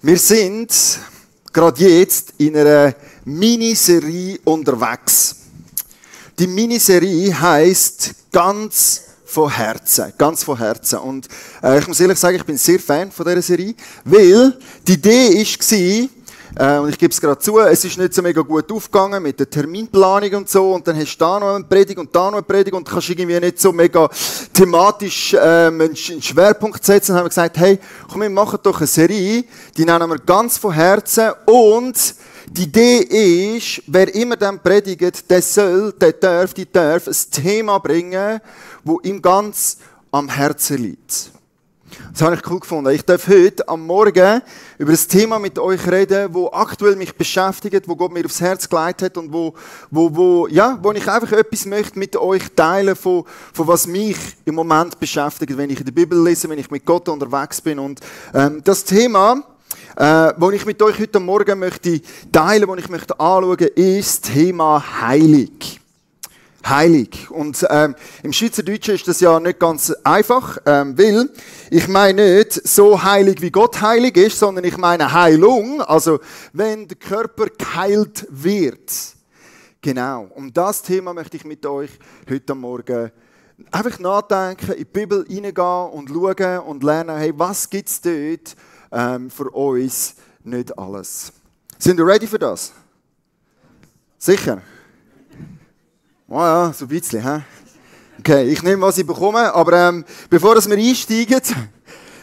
Wir sind gerade jetzt in einer Miniserie unterwegs. Die Miniserie heisst «Ganz von Herzen». Ganz von Herzen. Und ich muss ehrlich sagen, ich bin sehr Fan von dieser Serie, weil die Idee war, und ich gebe es gerade zu, es ist nicht so mega gut aufgegangen mit der Terminplanung und so, und dann hast du da noch eine Predigt und da noch eine Predigt und kannst irgendwie nicht so mega thematisch einen Schwerpunkt setzen. Dann haben wir gesagt, hey, komm, wir machen doch eine Serie, die nennen wir «Ganz von Herzen», und die Idee ist, wer immer dann predigt, der darf ein Thema bringen, das ihm ganz am Herzen liegt. Das habe ich cool gefunden. Ich darf heute am Morgen über ein Thema mit euch reden, das aktuell mich beschäftigt, wo Gott mir aufs Herz gelegt hat und wo ich einfach etwas möchte mit euch teilen von was mich im Moment beschäftigt, wenn ich in der Bibel lese, wenn ich mit Gott unterwegs bin. Und das Thema, das ich mit euch heute Morgen möchte teilen, das ich möchte anschauen, ist das Thema Heilig. Heilig. Und im Schweizerdeutschen ist das ja nicht ganz einfach, weil ich meine nicht so heilig, wie Gott heilig ist, sondern ich meine Heilung, also wenn der Körper geheilt wird. Genau. Um das Thema möchte ich mit euch heute Morgen einfach nachdenken, in die Bibel reingehen und schauen und lernen, hey, was gibt es dort für uns nicht alles. Sind ihr ready für das? Sicher? Oh ja, so ein bisschen, hä? Okay, ich nehme, was ich bekomme, aber bevor wir einsteigen,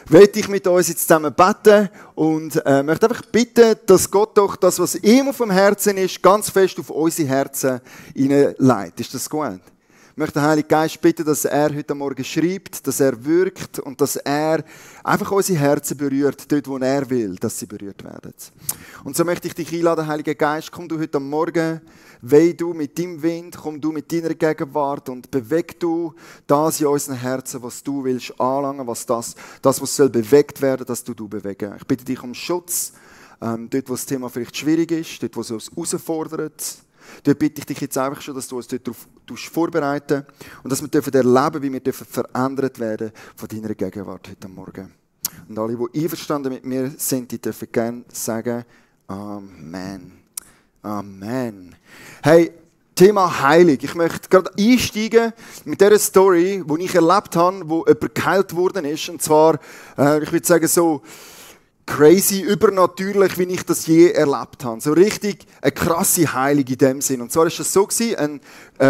möchte ich mit uns jetzt zusammen beten und möchte einfach bitten, dass Gott doch das, was ihm auf dem Herzen ist, ganz fest auf unsere Herzen hineinlegt. Ist das gut? Ich möchte den Heiligen Geist bitten, dass er heute Morgen schreibt, dass er wirkt und dass er einfach unsere Herzen berührt, dort, wo er will, dass sie berührt werden. Und so möchte ich dich einladen, Heiliger Geist, komm du heute Morgen, weh du mit deinem Wind, komm du mit deiner Gegenwart und beweg du das in unseren Herzen, was du willst anlangen, was soll bewegt werden, dass du bewegen. Ich bitte dich um Schutz, dort, wo das Thema vielleicht schwierig ist, dort, wo es uns herausfordert. Dort bitte ich dich jetzt einfach schon, dass du uns dort darauf vorbereiten und dass wir erleben, wie wir verändert werden von deiner Gegenwart heute Morgen. Und alle, die einverstanden mit mir sind, die dürfen gerne sagen Amen. Amen. Hey, Thema Heilig. Ich möchte gerade einsteigen mit dieser Story, die ich erlebt habe, wo jemand geheilt worden ist. Und zwar, ich würde sagen, so crazy, übernatürlich, wie ich das je erlebt habe. So richtig eine krasse Heilung in dem Sinn. Und zwar war es so, ein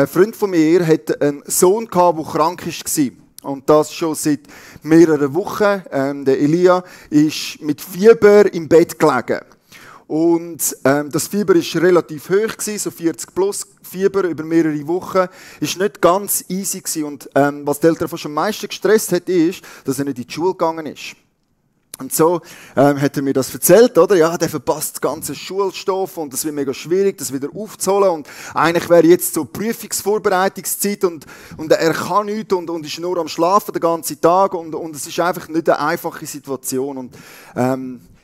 Freund von mir hatte einen Sohn, der krank war. Und das schon seit mehreren Wochen. Der Elia ist mit Fieber im Bett gelegen. Und das Fieber war relativ hoch, so 40 plus Fieber über mehrere Wochen. Ist nicht ganz easy gewesen. Und was die Eltern fast am meisten gestresst hat, ist, dass er nicht in die Schule gegangen ist. Und so hat er mir das erzählt, oder? Ja, der verpasst das ganze Schulstoff und das wird mega schwierig, das wieder aufzuholen. Und eigentlich wäre jetzt so Prüfungsvorbereitungszeit und er kann nichts und ist nur am Schlafen den ganzen Tag und es ist einfach nicht eine einfache Situation. Und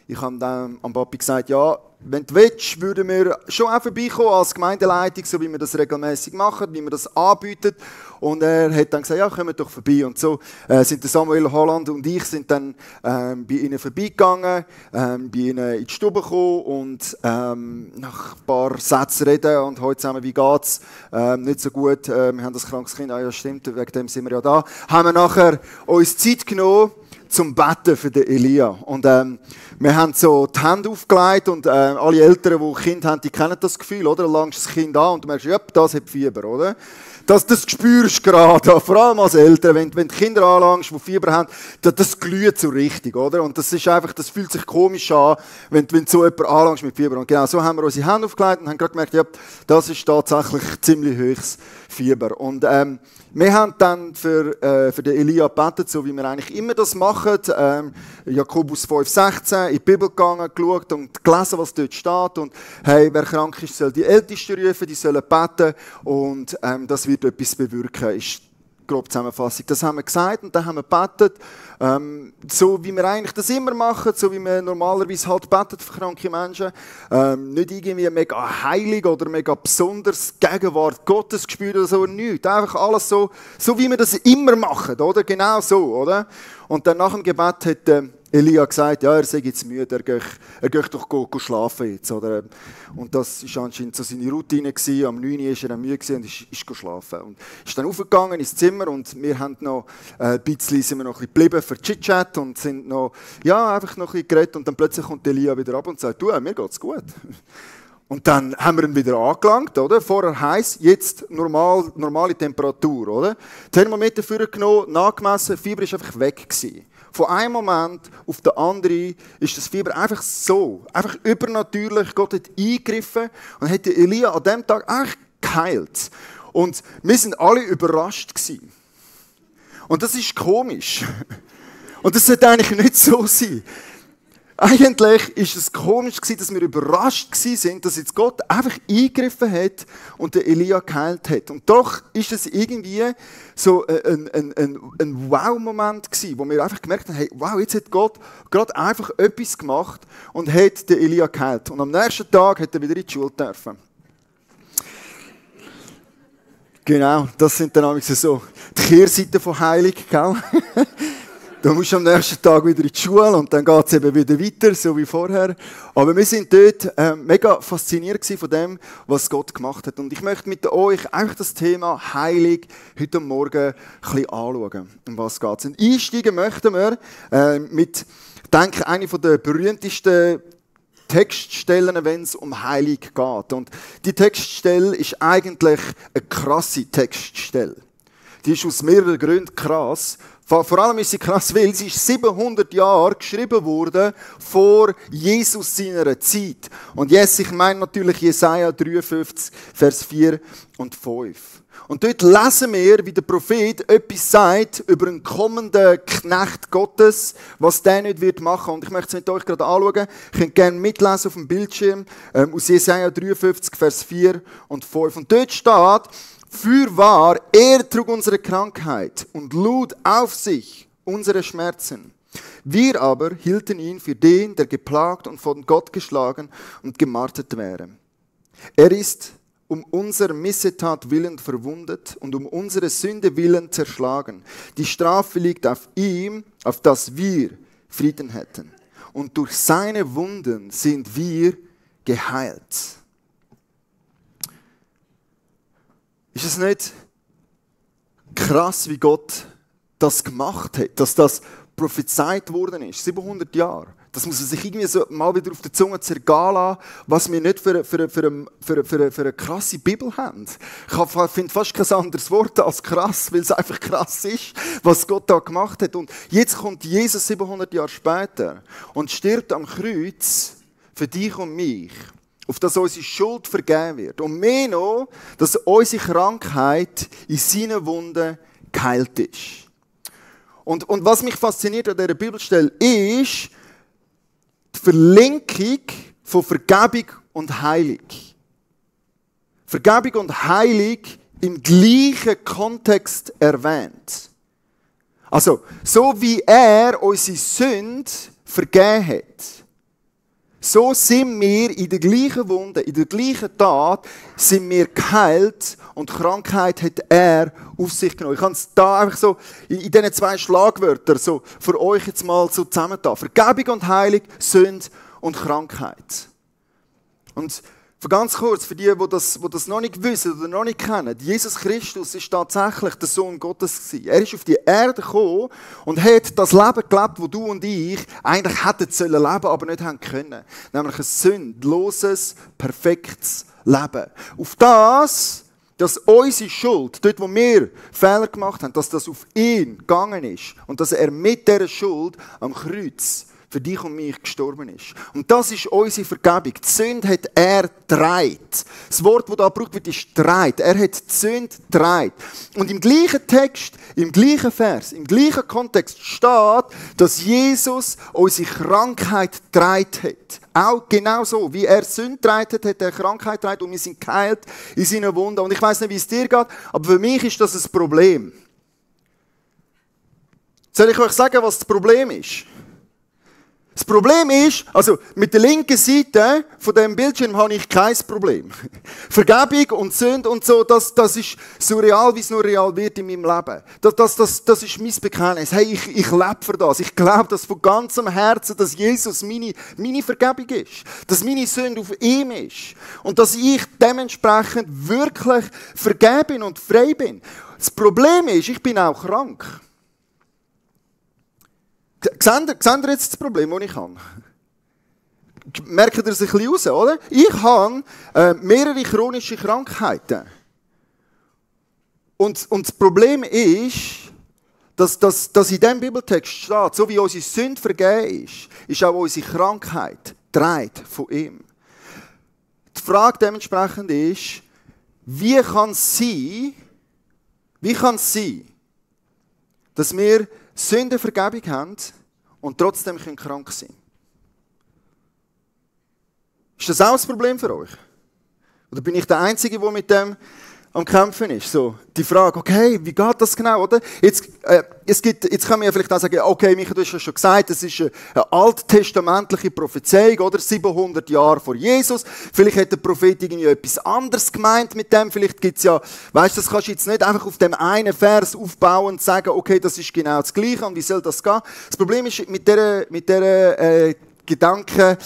ich habe dann am Papi gesagt, ja, wenn du willst, würden wir schon auch vorbeikommen als Gemeindeleitung, so wie wir das regelmäßig machen, wie wir das anbieten. Und er hat dann gesagt, ja, kommen doch vorbei. Und so sind Samuel Holland und ich sind dann bei ihnen vorbeigegangen, bei ihnen in die Stube gekommen und nach ein paar Sätzen reden und heute zusammen, wie geht's? Nicht so gut, wir haben das krankes Kind, ja stimmt, wegen dem sind wir ja da. Haben wir nachher uns Zeit genommen, zum Betten für den Elia. Und wir haben so die Hände aufgelegt und alle Eltern, die Kinder haben, die kennen das Gefühl, oder? Du langst das Kind an und du merkst, ja, das hat Fieber, oder? Das spürst du gerade, vor allem als Eltern, wenn du Kinder anlangst, die Fieber haben, das glüht so richtig, oder? Und das ist einfach, das fühlt sich komisch an, wenn du so jemanden anlangst mit Fieber. Und genau so haben wir unsere Hände aufgelegt und haben gerade gemerkt, ja, das ist tatsächlich ziemlich hohes Fieber. Und wir haben dann für den Elia gebetet, so wie wir eigentlich immer das machen. Jakobus 5,16 in die Bibel gegangen, geschaut und gelesen, was dort steht. Und hey, wer krank ist, soll die Ältesten rufen, die sollen beten. Und das wird etwas bewirken, ist grobe Zusammenfassung. Das haben wir gesagt und dann haben wir gebetet, so wie wir eigentlich das immer machen, so wie wir normalerweise halt beten für kranke Menschen. Nicht irgendwie mega heilig oder mega besonders Gegenwart Gottes gespürt oder so, nichts. Einfach alles so wie wir das immer machen, oder? Genau so, oder? Und dann nach dem Gebet hat Elia gesagt, ja, er sei jetzt müde, er geht doch schlafen jetzt. Oder? Und das war anscheinend so seine Routine gewesen. Am 9 Uhr war er müde und ist schlafen. Und ist dann aufgegangen ins Zimmer und wir haben noch ein bisschen, sind wir noch ein bisschen geblieben für Chit-Chat und sind noch, ja, einfach noch ein bisschen geredet. Und dann plötzlich kommt Elia wieder ab und sagt, du, mir geht's gut. Und dann haben wir ihn wieder angelangt, oder? Vorher heiß, jetzt normale Temperatur, oder? Thermometer vorgenommen, nachgemessen, Fieber ist einfach weg gewesen. Von einem Moment auf den anderen ist das Fieber einfach übernatürlich. Gott hat eingegriffen und hat Elia an diesem Tag eigentlich geheilt. Und wir sind alle überrascht gewesen. Und das ist komisch. Und das sollte eigentlich nicht so sein. Eigentlich ist es komisch gewesen, dass wir überrascht sind, dass jetzt Gott einfach eingegriffen hat und den Elia geheilt hat. Und doch ist es irgendwie so ein Wow-Moment gewesen, wo wir einfach gemerkt haben, hey, wow, jetzt hat Gott gerade einfach etwas gemacht und hat den Elia geheilt. Und am nächsten Tag hat er wieder in die Schule dürfen. Genau, das sind dann so die Kehrseiten von Heilung, gell? Du musst am nächsten Tag wieder in die Schule und dann geht es eben wieder weiter, so wie vorher. Aber wir sind dort mega fasziniert von dem, was Gott gemacht hat. Und ich möchte mit euch einfach das Thema Heilung heute Morgen ein bisschen anschauen, um was geht es. Und einsteigen möchten wir mit, ich denke, einer der berühmtesten Textstellen, wenn es um Heilung geht. Und die Textstelle ist eigentlich eine krasse Textstelle. Die ist aus mehreren Gründen krass. Vor allem ist sie krass, weil sie ist 700 Jahre geschrieben worden vor Jesus seiner Zeit. Und jetzt, ich meine natürlich Jesaja 53, Vers 4 und 5. Und dort lesen wir, wie der Prophet etwas sagt über einen kommenden Knecht Gottes, was der nicht wird machen. Und ich möchte es mit euch gerade anschauen. Ihr könnt gerne mitlesen auf dem Bildschirm aus Jesaja 53, Vers 4 und 5. Und dort steht: Fürwahr, er trug unsere Krankheit und lud auf sich unsere Schmerzen. Wir aber hielten ihn für den, der geplagt und von Gott geschlagen und gemartert wäre. Er ist um unserer Missetat willen verwundet und um unsere Sünde willen zerschlagen. Die Strafe liegt auf ihm, auf dass wir Frieden hätten. Und durch seine Wunden sind wir geheilt. Ist es nicht krass, wie Gott das gemacht hat, dass das prophezeit worden ist? 700 Jahre. Das muss man sich irgendwie so mal wieder auf der Zunge zergehen lassen, was wir nicht für eine krasse Bibel haben. Ich finde fast kein anderes Wort als krass, weil es einfach krass ist, was Gott da gemacht hat. Und jetzt kommt Jesus 700 Jahre später und stirbt am Kreuz für dich und mich, auf dass unsere Schuld vergeben wird. Und mehr noch, dass unsere Krankheit in seinen Wunden geheilt ist. Und was mich fasziniert an dieser Bibelstelle ist die Verlinkung von Vergebung und Heilung. Vergebung und Heilung im gleichen Kontext erwähnt. Also, so wie er unsere Sünde vergeben hat, so sind wir in der gleichen Wunde, in der gleichen Tat, sind wir geheilt und Krankheit hat er auf sich genommen. Ich kann es da einfach so in diesen 2 Schlagwörtern so für euch jetzt mal so zusammentun. Vergebung und Heilung, Sünde und Krankheit. Und für ganz kurz, für die das noch nicht wissen oder noch nicht kennen, Jesus Christus ist tatsächlich der Sohn Gottes gewesen. Er ist auf die Erde gekommen und hat das Leben gelebt, das du und ich eigentlich hätten sollen leben, aber nicht haben können. Nämlich ein sündloses, perfektes Leben. Auf das, dass unsere Schuld, dort wo wir Fehler gemacht haben, dass das auf ihn gegangen ist und dass er mit dieser Schuld am Kreuz für dich und mich gestorben ist. Und das ist unsere Vergebung. Die Sünde hat er getragen. Das Wort, das da gebraucht wird, ist getragen. Er hat die Sünde getragen. Und im gleichen Text, im gleichen Vers, im gleichen Kontext steht, dass Jesus unsere Krankheit getragen hat. Auch genau so, wie er Sünde getragen hat, hat er Krankheit getragen und wir sind geheilt in seinen Wunden. Und ich weiss nicht, wie es dir geht, aber für mich ist das ein Problem. Soll ich euch sagen, was das Problem ist? Das Problem ist, also mit der linken Seite von dem Bildschirm habe ich kein Problem. Vergebung und Sünde und so, das ist so real, wie es nur real wird in meinem Leben. Das ist mein Bekenntnis. Hey, ich lebe für das. Ich glaube das von ganzem Herzen, dass Jesus meine Vergebung ist. Dass meine Sünde auf ihm ist. Und dass ich dementsprechend wirklich vergeben bin und frei bin. Das Problem ist, ich bin auch krank. Seht ihr jetzt das Problem, das ich habe? Merkt ihr es ein bisschen raus, oder? Ich habe mehrere chronische Krankheiten. Und das Problem ist, dass in diesem Bibeltext steht, so wie unsere Sünde vergeben ist auch unsere Krankheit getragen von ihm. Die Frage dementsprechend ist, wie kann es sein, dass wir Sündenvergebung haben und trotzdem krank sein können? Ist das auch ein Problem für euch? Oder bin ich der Einzige, der mit dem am Kämpfen ist? So, die Frage, okay, wie geht das genau, oder? Jetzt kann man ja vielleicht auch sagen, okay, Michael, du hast ja schon gesagt, das ist eine alttestamentliche Prophezeiung, oder? 700 Jahre vor Jesus. Vielleicht hat der Prophet irgendwie etwas anderes gemeint mit dem. Vielleicht gibt's ja, weißt du, das kannst du jetzt nicht einfach auf dem einen Vers aufbauen und sagen, okay, das ist genau das Gleiche, und wie soll das gehen? Das Problem ist, mit dieser Gedanken,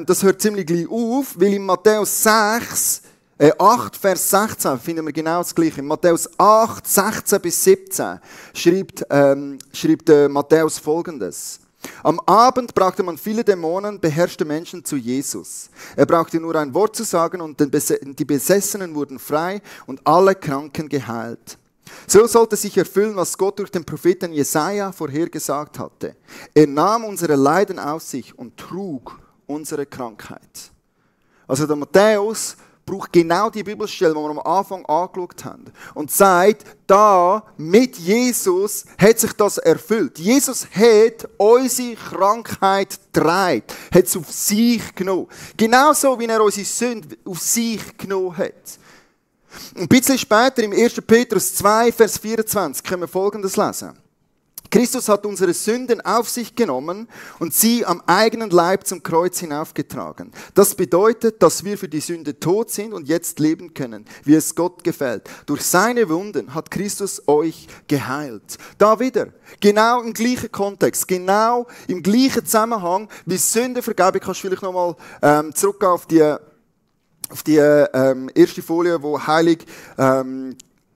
das hört ziemlich gleich auf, weil in Matthäus 8, Vers 16 finden wir genau das Gleiche. In Matthäus 8, 16 bis 17 schreibt Matthäus Folgendes. Am Abend brachte man viele Dämonen, beherrschte Menschen zu Jesus. Er brauchte nur ein Wort zu sagen und die Besessenen wurden frei und alle Kranken geheilt. So sollte sich erfüllen, was Gott durch den Propheten Jesaja vorhergesagt hatte. Er nahm unsere Leiden auf sich und trug unsere Krankheit. Also der Matthäus braucht genau die Bibelstelle, die wir am Anfang angeschaut haben. Und sagt, da mit Jesus hat sich das erfüllt. Jesus hat unsere Krankheit getragen, hat es auf sich genommen. Genauso wie er unsere Sünde auf sich genommen hat. Ein bisschen später, im 1. Petrus 2, Vers 24, können wir Folgendes lesen. Christus hat unsere Sünden auf sich genommen und sie am eigenen Leib zum Kreuz hinaufgetragen. Das bedeutet, dass wir für die Sünde tot sind und jetzt leben können, wie es Gott gefällt. Durch seine Wunden hat Christus euch geheilt. Da wieder, genau im gleichen Kontext, genau im gleichen Zusammenhang wie Sündenvergebung. Kannst du vielleicht nochmal zurückgehen auf die erste Folie, wo heilig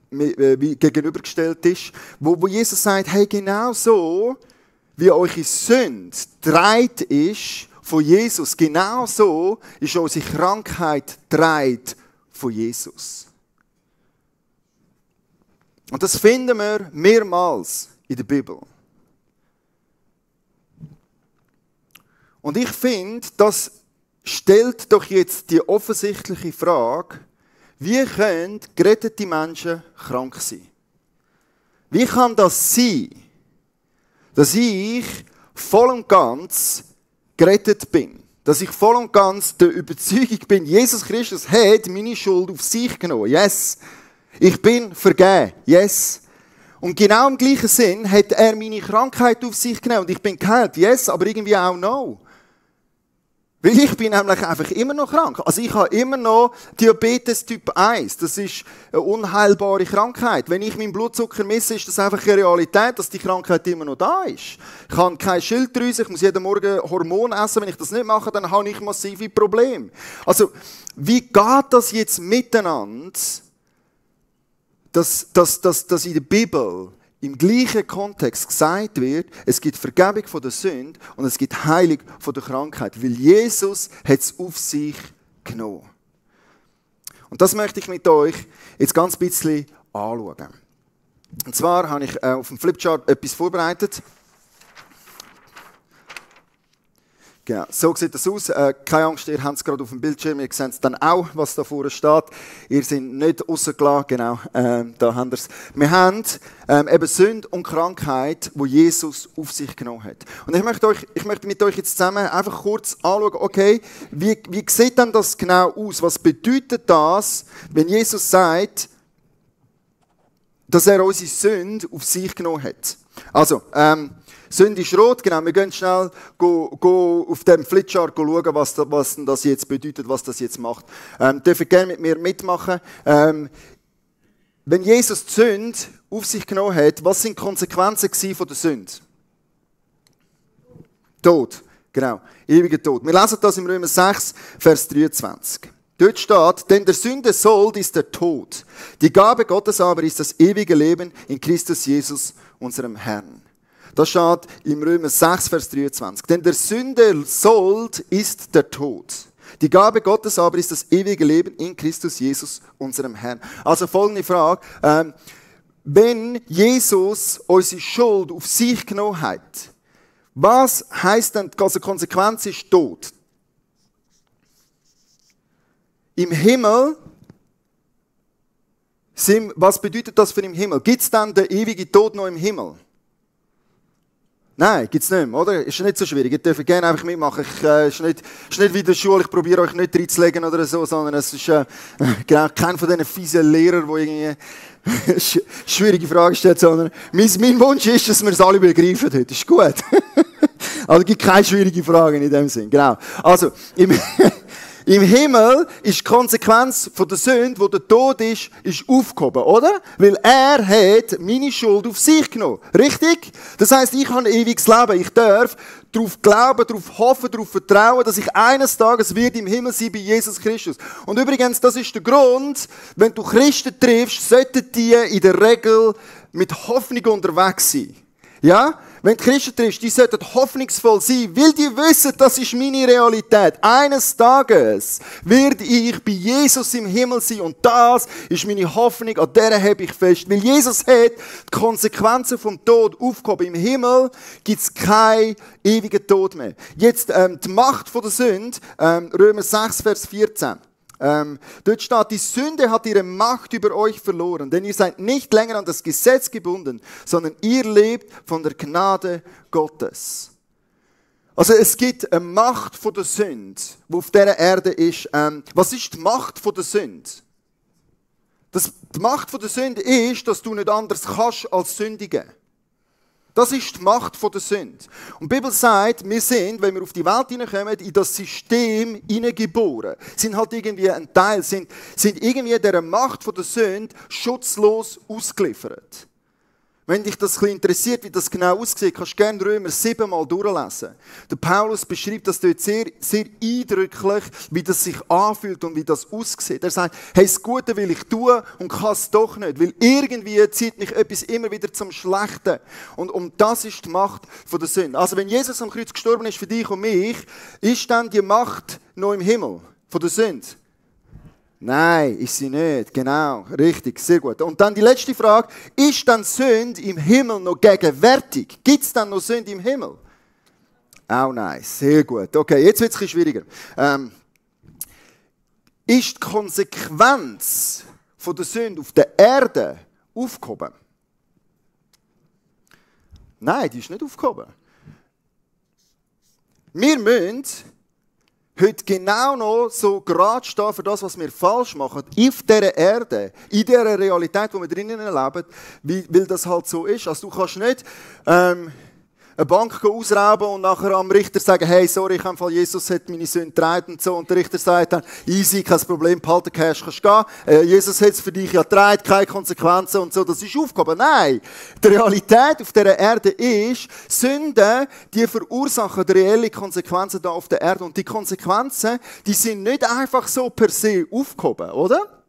gegenübergestellt ist, wo Jesus sagt, hey, genau so, wie eure Sünde getragen ist von Jesus, genau so ist unsere Krankheit getragen von Jesus. Und das finden wir mehrmals in der Bibel. Und ich finde, das stellt doch jetzt die offensichtliche Frage, wie können gerettete Menschen krank sein? Wie kann das sein, dass ich voll und ganz gerettet bin? Dass ich voll und ganz der Überzeugung bin, Jesus Christus hat meine Schuld auf sich genommen. Yes. Ich bin vergeben. Yes. Und genau im gleichen Sinn hat er meine Krankheit auf sich genommen und ich bin geheilt. Yes, aber irgendwie auch no. Weil ich bin nämlich einfach immer noch krank. Also ich habe immer noch Diabetes Typ 1. Das ist eine unheilbare Krankheit. Wenn ich meinen Blutzucker messe, ist das einfach eine Realität, dass die Krankheit immer noch da ist. Ich habe keine Schilddrüse, ich muss jeden Morgen Hormone essen. Wenn ich das nicht mache, dann habe ich massive Probleme. Also, wie geht das jetzt miteinander, dass in der Bibel im gleichen Kontext gesagt wird, es gibt Vergebung von der Sünde und es gibt Heilung von der Krankheit, weil Jesus hat es auf sich genommen. Und das möchte ich mit euch jetzt ganz ein bisschen anschauen. Und zwar habe ich auf dem Flipchart etwas vorbereitet. Genau, so sieht das aus. Keine Angst, ihr habt es gerade auf dem Bildschirm, ihr seht es dann auch, was da vorne steht. Ihr seid nicht rausgelassen, genau, da habt ihr es. Wir haben eben Sünde und Krankheit, die Jesus auf sich genommen hat. Und ich möchte mit euch jetzt zusammen einfach kurz anschauen, okay, wie sieht denn das genau aus? Was bedeutet das, wenn Jesus sagt, dass er unsere Sünde auf sich genommen hat? Also, Sünde ist rot, genau. Wir gehen schnell go auf dem Flipchart schauen, was das jetzt bedeutet, was das jetzt macht. Dürfen gerne mit mir mitmachen. Wenn Jesus die Sünde auf sich genommen hat, was sind die Konsequenzen von der Sünde? Tod, genau. Ewiger Tod. Wir lesen das im Römer 6, Vers 23. Dort steht, denn der Sünde Sold ist der Tod. Die Gabe Gottes aber ist das ewige Leben in Christus Jesus, unserem Herrn. Das steht im Römer 6, Vers 23. Denn der Sünde Sold ist der Tod. Die Gabe Gottes aber ist das ewige Leben in Christus Jesus, unserem Herrn. Also folgende Frage. Wenn Jesus unsere Schuld auf sich genommen hat, was heisst denn, also Konsequenz ist Tod? Im Himmel, was bedeutet das für im Himmel? Gibt es dann den ewigen Tod noch im Himmel? Nein, gibt's nicht mehr, oder? Ist nicht so schwierig. Ihr dürft gerne einfach mitmachen. Ist nicht wie in der Schule, ich probiere euch nicht reinzulegen oder so, sondern es ist genau kein von diesen fiesen Lehrern, der irgendwie schwierige Fragen stellt, sondern mein Wunsch ist, dass wir es alle begreifen heute. Ist gut. Also es gibt keine schwierigen Fragen in dem Sinn. Genau. Also, im Himmel ist die Konsequenz von der Sünde, wo der Tod ist aufgehoben, oder? Weil er hat meine Schuld auf sich genommen. Richtig? Das heisst, ich habe ein ewiges Leben. Ich darf darauf glauben, darauf hoffen, darauf vertrauen, dass ich eines Tages wird im Himmel sein bei Jesus Christus. Und übrigens, das ist der Grund, wenn du Christen triffst, sollten die in der Regel mit Hoffnung unterwegs sein. Ja? Wenn du Christen triffst, die sollten hoffnungsvoll sein, weil die wissen, das ist meine Realität. Eines Tages werde ich bei Jesus im Himmel sein und das ist meine Hoffnung, an der habe ich fest. Weil Jesus hat die Konsequenzen vom Tod aufgehoben. Im Himmel gibt es keinen ewigen Tod mehr. Jetzt die Macht der Sünde, Römer 6, Vers 14. Dort steht, die Sünde hat ihre Macht über euch verloren, denn ihr seid nicht länger an das Gesetz gebunden, sondern ihr lebt von der Gnade Gottes. Also es gibt eine Macht von der Sünde, die auf dieser Erde ist. Was ist die Macht von der Sünde? Die Macht von der Sünde ist, dass du nicht anders kannst als sündigen. Das ist die Macht der Sünde. Und die Bibel sagt, wir sind, wenn wir auf die Welt hineinkommen, in das System hineingeboren. Sind halt irgendwie ein Teil, sind irgendwie der Macht der Sünde schutzlos ausgeliefert. Wenn dich das ein bisschen interessiert, wie das genau aussieht, kannst du gerne Römer 7 mal durchlesen. Der Paulus beschreibt das dort sehr, sehr eindrücklich, wie das sich anfühlt und wie das aussieht. Er sagt, hey, das Gute will ich tun und kann es doch nicht, weil irgendwie zieht mich etwas immer wieder zum Schlechten. Und das ist die Macht der Sünde. Also wenn Jesus am Kreuz gestorben ist für dich und mich, ist dann die Macht noch im Himmel von der Sünde? Nein, ist sie nicht. Genau, richtig, sehr gut. Und dann die letzte Frage, ist dann Sünde im Himmel noch gegenwärtig? Gibt es dann noch Sünde im Himmel? Auch nein, sehr gut. Okay, jetzt wird es ein bisschen schwieriger. Ist die Konsequenz von der Sünde auf der Erde aufgehoben? Nein, die ist nicht aufgehoben. Wir müssen heute genau noch so gerade stehen für das, was wir falsch machen, auf dieser Erde, in dieser Realität, wo wir drinnen leben, weil das halt so ist. Also du kannst nicht eine Bank ausrauben und nachher am Richter sagen, hey, sorry, ich habe Jesus hat meine Sünde getragen und so. Und der Richter sagt dann, easy, kein Problem, behalte Cash, kannst gehen. Jesus hat es für dich ja getragen, keine Konsequenzen und so. Das ist aufgehoben. Nein, die Realität auf dieser Erde ist, Sünden, die verursachen reelle Konsequenzen da auf der Erde. Und die Konsequenzen, die sind nicht einfach so per se aufgehoben, oder?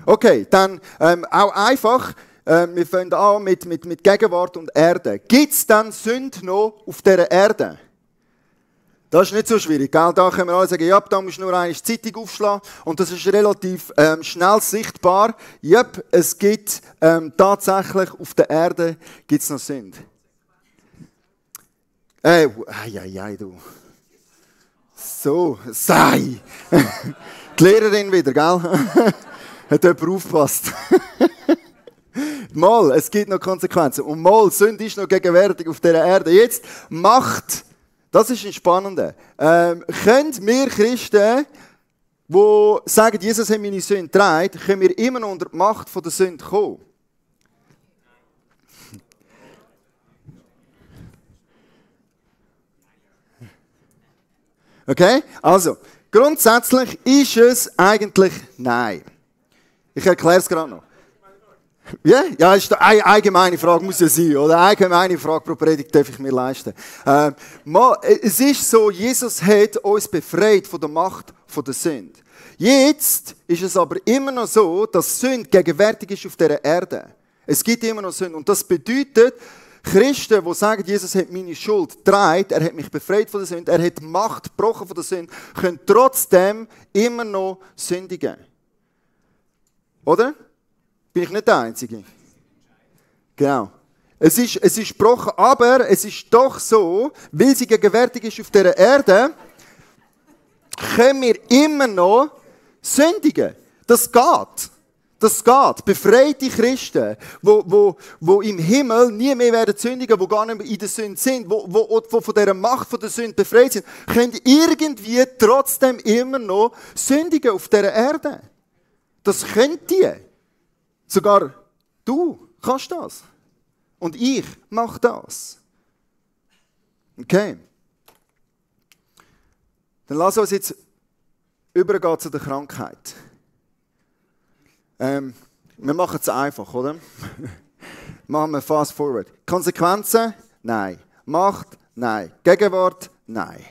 Okay, dann auch einfach. Wir fangen an mit Gegenwart und Erde. Gibt es dann Sünde noch auf dieser Erde? Das ist nicht so schwierig. Gell? Da können wir alle sagen, ja, da musst du nur eine Zeitung aufschlagen. Und das ist relativ schnell sichtbar. Ja, es gibt tatsächlich auf der Erde gibt's noch Sünde. Du. So, sei. Die Lehrerin wieder, gell? Hat jemand aufgepasst? Mal, es gibt noch Konsequenzen. Und mal, Sünde ist noch gegenwärtig auf dieser Erde. Jetzt, Macht, das ist ein Spannender. Können wir Christen, die sagen, Jesus hat meine Sünde getragen, können wir immer noch unter die Macht der Sünde kommen? Okay? Also, grundsätzlich ist es eigentlich nein. Ich erkläre es gerade noch. Yeah? Ja, ist eine allgemeine Frage, muss ja sein, oder? Eine allgemeine Frage pro Predigt darf ich mir leisten. Es ist so, Jesus hat uns befreit von der Macht der Sünde. Jetzt ist es aber immer noch so, dass Sünde gegenwärtig ist auf dieser Erde. Es gibt immer noch Sünde. Und das bedeutet, Christen, die sagen, Jesus hat meine Schuld getragen, er hat mich befreit von der Sünde, er hat die Macht gebrochen von der Sünde, können trotzdem immer noch sündigen. Oder? Bin ich nicht der Einzige? Genau. Es ist gebrochen, aber es ist doch so, weil sie gegenwärtig ist auf dieser Erde, können wir immer noch sündigen. Das geht. Das geht. Befreite Christen, wo im Himmel nie mehr werden sündigen, die gar nicht mehr in der Sünde sind, wo von dieser Macht von der Sünde befreit sind, können irgendwie trotzdem immer noch sündigen auf dieser Erde. Das könnt ihr. Sogar du kannst das. Und ich mache das. Okay. Dann lass uns jetzt übergehen zu der Krankheit. Wir machen es einfach, oder? Machen wir fast forward. Konsequenzen? Nein. Macht? Nein. Gegenwart? Nein.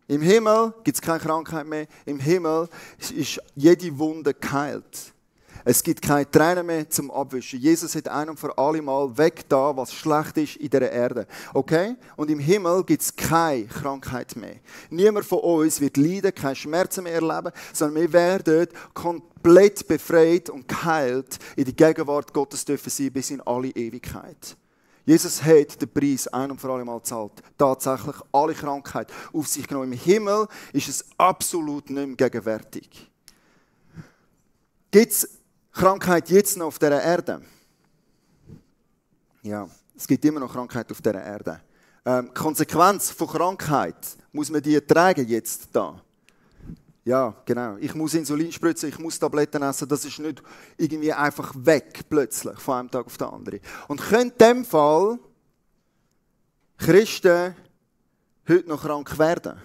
Im Himmel gibt es keine Krankheit mehr. Im Himmel ist jede Wunde geheilt. Es gibt keine Tränen mehr zum Abwischen. Jesus hat ein und für alle Mal weg da, was schlecht ist in dieser Erde. Okay? Und im Himmel gibt es keine Krankheit mehr. Niemand von uns wird leiden, keine Schmerzen mehr erleben, sondern wir werden komplett befreit und geheilt in die Gegenwart Gottes dürfen sein bis in alle Ewigkeit. Jesus hat den Preis ein und für alle Mal gezahlt. Tatsächlich alle Krankheit auf sich genommen. Im Himmel ist es absolut nicht mehr gegenwärtig. Gibt es Krankheit jetzt noch auf dieser Erde? Ja, es gibt immer noch Krankheit auf dieser Erde. Konsequenz von Krankheit, muss man die tragen jetzt da? Ja, genau. Ich muss Insulin spritzen, ich muss Tabletten essen, das ist nicht irgendwie einfach weg plötzlich, von einem Tag auf den anderen. Und können in dem Fall Christen heute noch krank werden?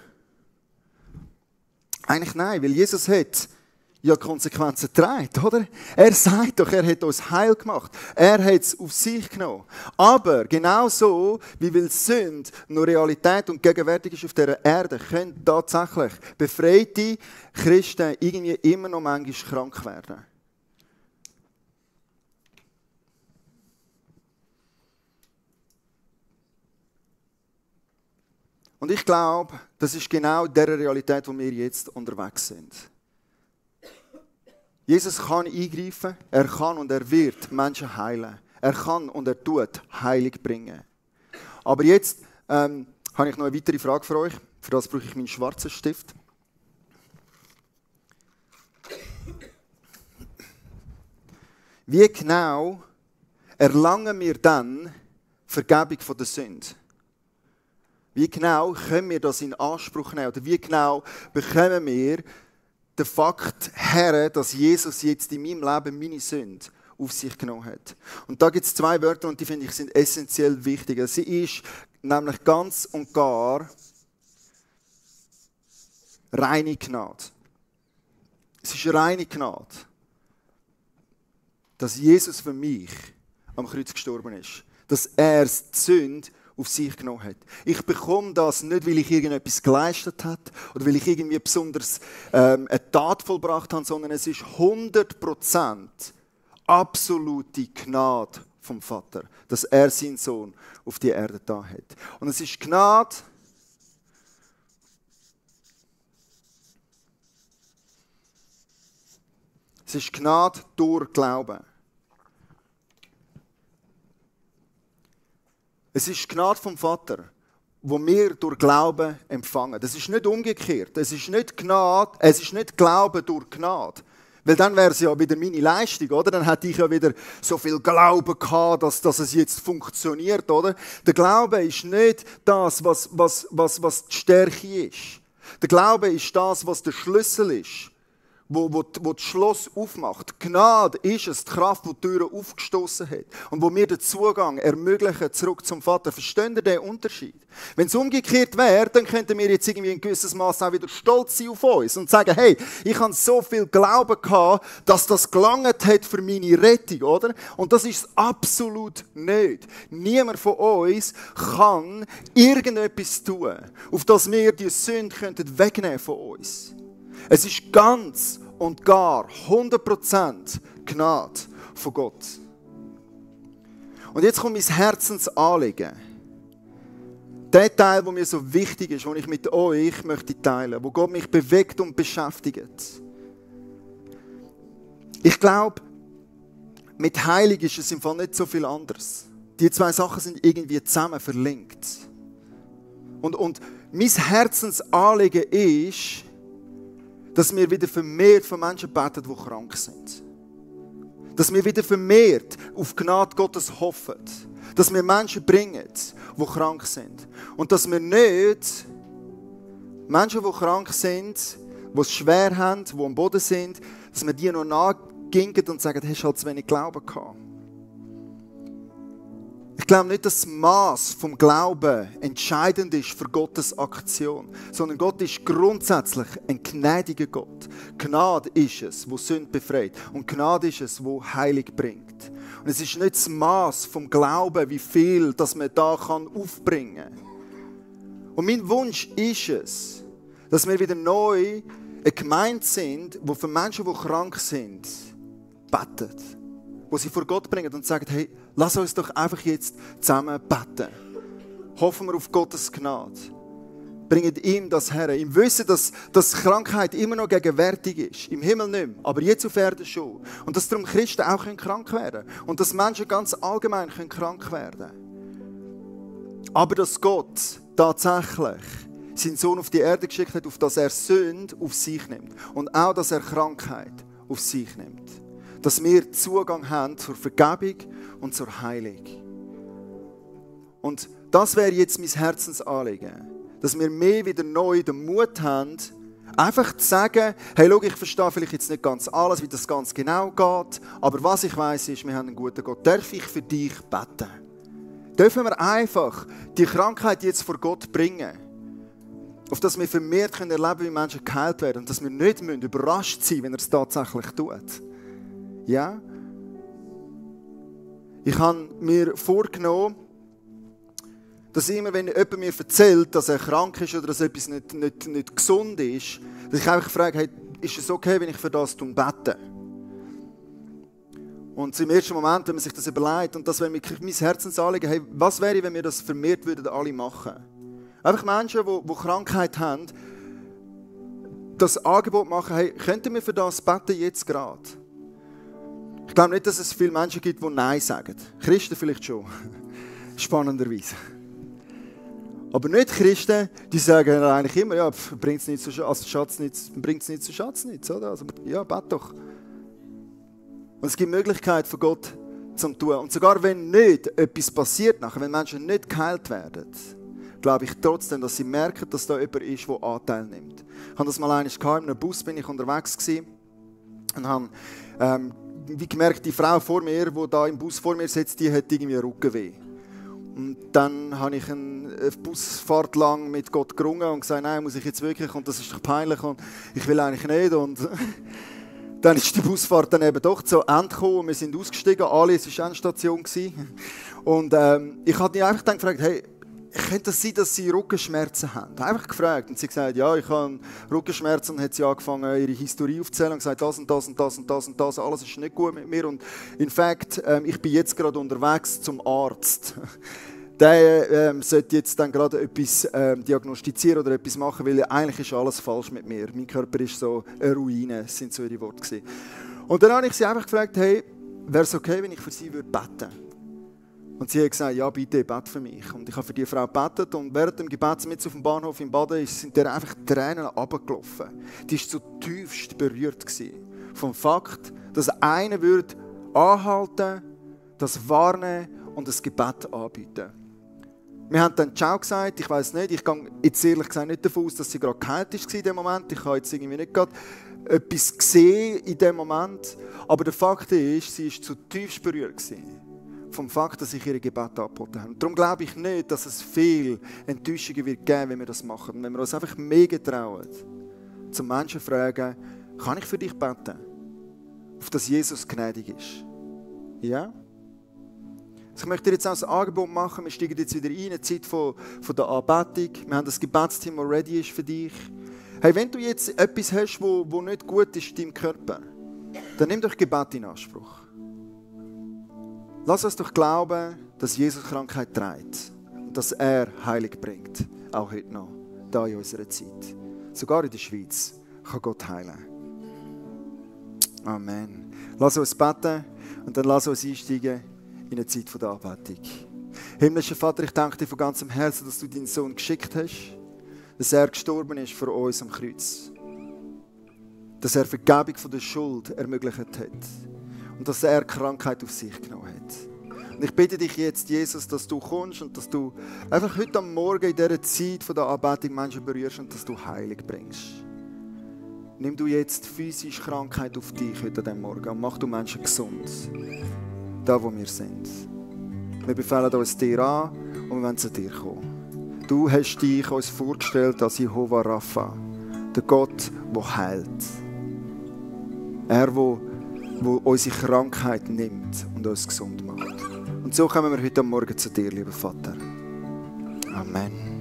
Eigentlich nein, weil Jesus hat ja Konsequenzen trägt, oder? Er sagt doch, er hat uns heil gemacht. Er hat es auf sich genommen. Aber genauso, wie weil Sünde noch Realität und gegenwärtig ist auf dieser Erde, können tatsächlich befreite Christen irgendwie immer noch manchmal krank werden. Und ich glaube, das ist genau der Realität, wo wir jetzt unterwegs sind. Jesus kann eingreifen, er kann und er wird Menschen heilen. Er kann und er tut Heilung bringen. Aber jetzt habe ich noch eine weitere Frage für euch. Für das brauche ich meinen schwarzen Stift. Wie genau erlangen wir dann Vergebung von der Sünde? Wie genau können wir das in Anspruch nehmen? Oder wie genau bekommen wir den Fakt her, dass Jesus jetzt in meinem Leben meine Sünde auf sich genommen hat? Und da gibt es zwei Wörter und die finde ich sind essentiell wichtig. Sie ist nämlich ganz und gar reine Gnade. Es ist reine Gnade, dass Jesus für mich am Kreuz gestorben ist. Dass er die Sünde auf sich genommen hat. Ich bekomme das nicht, weil ich irgendetwas geleistet habe oder weil ich irgendwie besonders eine Tat vollbracht habe, sondern es ist 100% absolute Gnade vom Vater, dass er seinen Sohn auf die Erde da hat. Und es ist Gnade, es ist Gnade durch Glauben. Es ist Gnade vom Vater, wo wir durch Glauben empfangen. Das ist nicht umgekehrt. Es ist nicht Gnade, es ist nicht Glauben durch Gnade. Weil dann wäre es ja wieder meine Leistung, oder? Dann hätte ich ja wieder so viel Glauben gehabt, dass es jetzt funktioniert, oder? Der Glaube ist nicht das, was die Stärke ist. Der Glaube ist das, was der Schlüssel ist, wo das Schloss aufmacht. Gnade ist es, die Kraft, die die Türen aufgestoßen hat. Und wo mir den Zugang ermöglichen zurück zum Vater. Versteht ihr den Unterschied? Wenn es umgekehrt wäre, dann könnten wir jetzt irgendwie in gewisses Maß auch wieder stolz sein auf uns und sagen, hey, ich habe so viel Glauben gehabt, dass das gelangt hat für meine Rettung, oder? Und das ist es absolut nicht. Niemand von uns kann irgendetwas tun, auf das wir die Sünde wegnehmen von uns. Es ist ganz und gar 100% Gnade von Gott. Und jetzt kommt mein Herzensanliegen. Der Teil, der mir so wichtig ist, den ich mit euch möchte teilen, wo Gott mich bewegt und beschäftigt. Ich glaube, mit Heilig ist es im Fall nicht so viel anderes. Die zwei Sachen sind irgendwie zusammen verlinkt. Und mein Herzensanliegen ist, dass wir wieder vermehrt von Menschen beten, die krank sind. Dass wir wieder vermehrt auf die Gnade Gottes hoffen. Dass wir Menschen bringen, die krank sind. Und dass wir nicht Menschen, die krank sind, die es schwer haben, die am Boden sind, dass wir die noch nachgingen und sagen, du hast halt zu wenig Glauben gehabt. Ich glaube nicht, dass das Maß vom Glauben entscheidend ist für Gottes Aktion, sondern Gott ist grundsätzlich ein gnädiger Gott. Gnade ist es, wo Sünde befreit. Und Gnade ist es, wo Heilig bringt. Und es ist nicht das Maß vom Glauben, wie viel, dass man da aufbringen kann. Und mein Wunsch ist es, dass wir wieder neu eine Gemeinde sind, die für Menschen, die krank sind, betet. Wo sie vor Gott bringen und sagen, hey, lass uns doch einfach jetzt zusammen beten. Hoffen wir auf Gottes Gnade. Bringen ihm das her. Im Wissen, dass Krankheit immer noch gegenwärtig ist. Im Himmel nicht mehr, aber jetzt auf Erden schon. Und dass darum Christen auch krank werden können. Und dass Menschen ganz allgemein krank werden können. Aber dass Gott tatsächlich seinen Sohn auf die Erde geschickt hat, auf dass er Sünde auf sich nimmt. Und auch, dass er Krankheit auf sich nimmt. Dass wir Zugang haben zur Vergebung und zur Heilung. Und das wäre jetzt mein Herzensanliegen. Dass wir mehr wieder neu den Mut haben, einfach zu sagen, hey, schau, ich verstehe vielleicht jetzt nicht ganz alles, wie das ganz genau geht, aber was ich weiss ist, wir haben einen guten Gott. Darf ich für dich beten? Dürfen wir einfach die Krankheit jetzt vor Gott bringen? Auf dass wir vermehrt erleben können, wie Menschen geheilt werden und dass wir nicht überrascht sein müssen, wenn er es tatsächlich tut. Ja? Ich habe mir vorgenommen, dass immer, wenn jemand mir erzählt, dass er krank ist oder dass etwas nicht gesund ist, dass ich einfach frage, hey, ist es okay, wenn ich für das bete? Und im ersten Moment, wenn man sich das überlegt, und das wäre mein Herzensanliegen, hey, was wäre, wenn wir das vermehrt würden alle machen? Einfach Menschen, die Krankheit haben, das Angebot machen, hey, könnten wir für das beten jetzt gerade? Ich glaube nicht, dass es viele Menschen gibt, die Nein sagen. Christen vielleicht schon. Spannenderweise. Aber nicht Christen, die sagen eigentlich immer, ja, bringt es nicht zu Schatz nichts, oder? Also, ja, bet doch. Und es gibt Möglichkeiten für Gott zum tun. Und sogar wenn nicht etwas passiert nachher, wenn Menschen nicht geheilt werden, glaube ich trotzdem, dass sie merken, dass da jemand ist, der Anteil nimmt. Ich hatte das mal einmal gehabt, in einem Bus bin ich unterwegs gewesen und habe wie gemerkt, die Frau vor mir, die da im Bus vor mir sitzt, die hat irgendwie Rückenweh. Und dann habe ich eine Busfahrt lang mit Gott gerungen und gesagt, nein, muss ich jetzt wirklich, und das ist doch peinlich und ich will eigentlich nicht. Und dann ist die Busfahrt dann eben doch zu Ende gekommen und wir sind ausgestiegen, alle, es war Endstation. Und ich habe mich einfach dann gefragt, hey, könnte es sein, dass sie Rückenschmerzen haben? Einfach gefragt. Und sie hat gesagt, ja, ich habe Rückenschmerzen. Und hat sie angefangen, ihre Historie aufzuzählen und gesagt, das und das und das und das und das. Alles ist nicht gut mit mir. Und in fact, ich bin jetzt gerade unterwegs zum Arzt. Der sollte jetzt dann gerade etwas diagnostizieren oder etwas machen, weil eigentlich ist alles falsch mit mir. Mein Körper ist so eine Ruine, das sind so ihre Worte gewesen. Und dann habe ich sie einfach gefragt, hey, wäre es okay, wenn ich für sie beten würde? Und sie hat gesagt, ja bitte, bete für mich. Und ich habe für die Frau gebetet und während dem Gebet mit auf dem Bahnhof in Baden sind ihr einfach Tränen runtergelaufen. Die war zutiefst berührt vom Fakt, dass einer würde anhalten, das warnen und das Gebet anbieten. Wir haben dann Ciao gesagt, ich weiss nicht, ich gehe jetzt ehrlich gesagt nicht davon aus, dass sie gerade geheilt war in dem Moment. Ich habe jetzt irgendwie nicht gerade etwas gesehen in dem Moment. Aber der Fakt ist, sie war zutiefst berührt vom Fakt, dass ich ihre Gebete angeboten habe. Darum glaube ich nicht, dass es viel Enttäuschungen wird geben, wenn wir das machen. Und wenn wir uns einfach mehr getrauen, zum Menschen fragen, kann ich für dich beten? Auf dass Jesus gnädig ist. Ja? Also ich möchte dir jetzt auch ein Angebot machen. Wir steigen jetzt wieder ein, eine Zeit von der Anbetung. Wir haben das Gebetsteam, das ready ist für dich. Hey, wenn du jetzt etwas hast, wo nicht gut ist in deinem Körper, dann nimm doch Gebet in Anspruch. Lass uns doch glauben, dass Jesus Krankheit trägt und dass er Heilung bringt. Auch heute noch, da in unserer Zeit. Sogar in der Schweiz kann Gott heilen. Amen. Lass uns beten und dann lass uns einsteigen in eine Zeit der Anbetung. Himmlischer Vater, ich danke dir von ganzem Herzen, dass du deinen Sohn geschickt hast, dass er gestorben ist für uns am Kreuz, dass er Vergebung von der Schuld ermöglicht hat und dass er Krankheit auf sich genommen hat. Und ich bitte dich jetzt, Jesus, dass du kommst und dass du einfach heute am Morgen in dieser Zeit der Anbetung Menschen berührst und dass du Heilung bringst. Nimm du jetzt physische Krankheit auf dich heute an diesem Morgen und mach du Menschen gesund, da wo wir sind. Wir befehlen uns dir an und wir wollen zu dir kommen. Du hast dich uns vorgestellt als Jehova Rapha, der Gott, der heilt. Er, der unsere Krankheit nimmt und uns gesund macht. Und so kommen wir heute Morgen zu dir, lieber Vater. Amen.